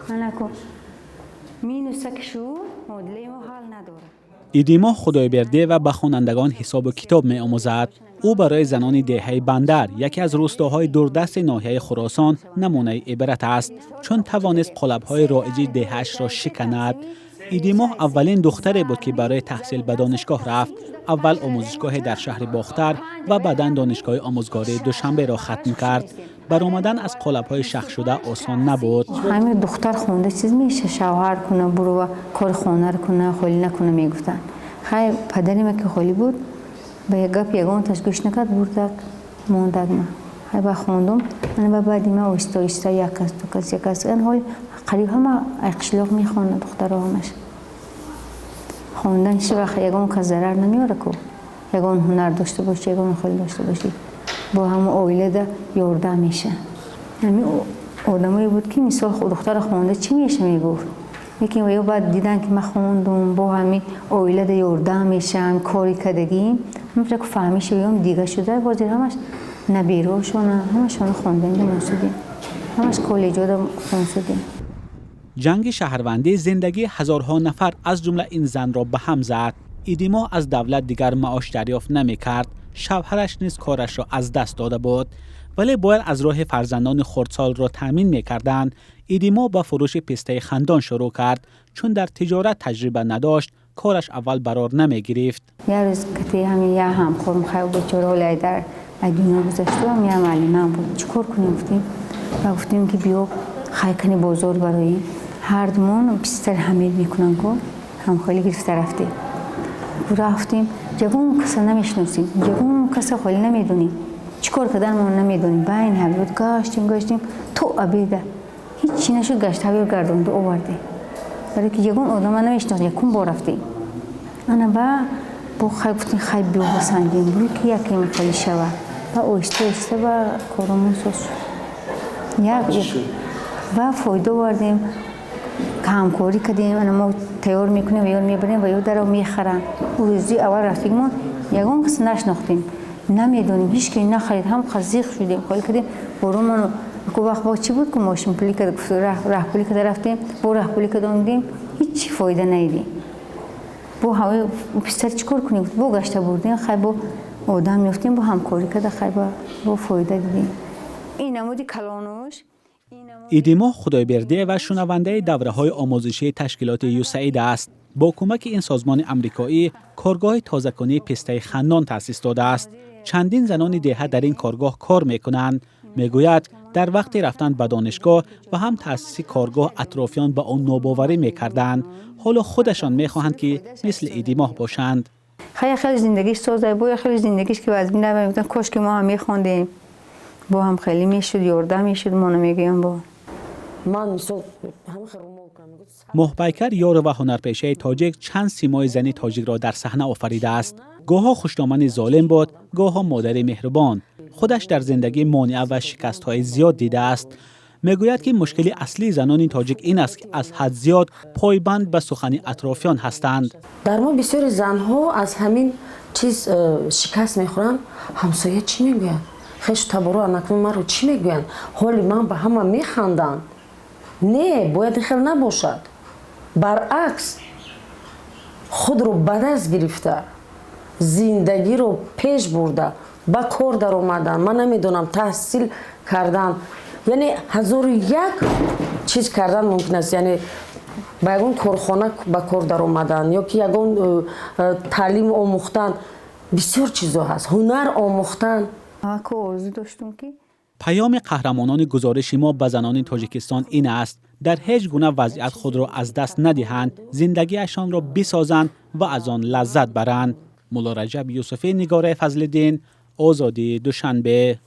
Анаку минуса ки шуд, муодилаи мо ҳал надорад. Идимоҳ Худойбердиева ба хонандагон ҳисобу китоб меомӯзад. Ӯ барои занони деҳаи Бандар, яке аз рӯстоҳои дурдасти ноҳияи Хуросон, намунаи ибрат аст, чун тавонист қолабҳои роиҷи деҳаашро шиканад. Идимоҳ аввалин духтаре буд, ки барои таҳсил ба донишгоҳ рафт. Аввал омӯзишгоҳе дар шаҳри Бохтар ва баъдан Донишгоҳи омӯзгории Душанберо хатм кард. Баромадан аз қолабҳои шахшуда осон набуд. Ҳамин духтар хонда чиз меша, шавҳар куна, бурова кори хонаро куна, холӣ накуна, мегуфтанд. Хай, падари ма ки холӣ буд, ба як гап ягонташ гӯш накард, бурдак мондак ма. Хай, ба хондум. Ана ба баъди ма оҳиста оҳиста як кас, ду кас, як кас, ҳол қариб ҳама ай қишлоқ мехонад, духтаро ҳамаш. Хондан ҳеҷ вақт ягон кас зарар намеёра ку, ягон ҳунар дошта бошӣ, ягон хел дошта бошӣ, бо ҳама оилада ёрдам меша. Ҳамин одамое буд, ки мисол, духтара хонда чӣ меша, мегуфт. Лекин ё баъд дидан, ки ман хондум, бо ҳамин оилада ёрдам мешам, кори кардагим, ҳамаша ку фаҳмиша ём дига шуда. Ҳозир ҳамаш набераошона, ҳамашона хонданга монсудем, ҳамаш коллеҷода хонсудем. Ҷанги шаҳрвандӣ зиндагии ҳазорҳо нафар, аз ҷумла ин занро, ба ҳам зад. Идимоҳ аз давлат дигар маош дарёфт намекард. Шавҳараш низ корашро аз даст дода буд, вале бояд аз роҳи фарзандони хурдсолро таъмин мекарданд. Идимоҳ ба фурӯши пистаи хандон шурӯъ кард. Чун дар тиҷорат таҷриба надошт, кораш аввал барор намегирифт. Як рӯз кати ҳамин як ҳамкорм, хай, бечора ҳоли дар дунё гузашту, ҳам як муаллимам буд. Чӣ кор кунем, гуфтем. Ва гуфтем, ки биё, хай, кани бозор бароем. Ҳардумон пистари ҳамил мекунанд ку, ҳамхоли гирифта рафтем. Рафтем, ягон каса намешиносем, ягон каса холӣ намедонем, чӣ кор карданмон намедонем. Байни ҳавлиёт гаштем, гаштем то обеда, ҳичи нашуд. Гашт ҳавлиёт гардонда овардем, барои ки ягон одама намешиносем, якум бор рафтем. Ана ба бо хай гуфтем, хай, биё, басанҷем, бур ки якем холӣ шавад. Ба оҳиста оҳиста ба коромон соз шуд, як ба фоида овардем, ҳамкорӣ кардем. Ана мо тайёр мекунем ва ё мебарем ва ё даро мехаранд. Рӯзи аввал рафтагимон, ягон кас нашинохтем, намедонем, ҳеҷ ки нахарид. Ҳам зиқ шудем, холӣ кардем боромон. Ку вақт бо чӣ буд ку, мошинпулӣ карда, раҳпулӣ карда рафтем, бо раҳпулӣ карда омадем, ҳеҷ фоида надидем. Бо ҳавои писар чӣ кор кунем? Бо гашта бурдем, хай, бо одам ёфтем, бо ҳамкорӣ карда, хай, бо фоида дидем. Ин намуди калонуш. Идимоҳ Худойбердиева шунавандаи давраҳои омӯзишии ташкилоти ЮСАИД аст. Бо кӯмаки ин созмони амрикоӣ коргоҳи тозакунии пистаи хандон таъсис додааст. Чандин занони деҳа дар ин коргоҳ кор мекунанд. Мегӯяд, дар вақти рафтан ба донишгоҳ ва ҳам таъсиси коргоҳ атрофиён ба он нобоварӣ мекарданд. Ҳоло худашон мехоҳанд, ки мисли Идимоҳ бошанд. Хеле хеле зиндагиш соза, бо хеле зиндагиш ки вазмин мегуфтан, кош ки мо ҳам мехондем, бо ҳам хеле мешуд, ёрдам мешуд, мо намегӯям бо. Ман мисол ҳама хел румол кунам, мегӯяд. Моҳпайкар Ёрова, ҳунарпешаи тоҷик, чанд симои зани тоҷикро дар саҳна офаридааст. Гоҳҳо хушдомани золим буд, гоҳҳо модари меҳрубон. Худаш дар зиндагӣ монеа ва шикастҳои зиёд дидааст. Мегӯяд, ки мушкили аслии занони тоҷик ин аст, ки аз ҳад зиёд пойбанд ба сухани атрофиён ҳастанд. Дар мо бисёри занҳо аз ҳамин чиз шикаст мехӯранд. Ҳамсоя чӣ мегӯяд, хешу таборо анакнун маро чӣ мегӯянд, ҳоли ман ба ҳама механданд. Не, бояд ин хел набошад. Баръакс, худро ба даст гирифта, зиндагиро пеш бурда, ба кор даромадан, ман намедонам, таҳсил кардан, яъне ҳазору як чиз кардан мумкин аст. Яъне ба ягон корхона ба кор даромадан ё ки ягон таълим омӯхтан, бисёр чизо ҳаст, ҳунар омӯхтан. Ку орзу доштум, ки Паёми қаҳрамонони гузориши мо ба занони Тоҷикистон ин аст: дар ҳеҷ гуна вазъият худро аз даст надиҳанд, зиндагиашонро бисозанд ва аз он лаззат баранд. Муллораҷаб Юсуфӣ, Нигораи Фазлиддин, Озодӣ, Душанбе.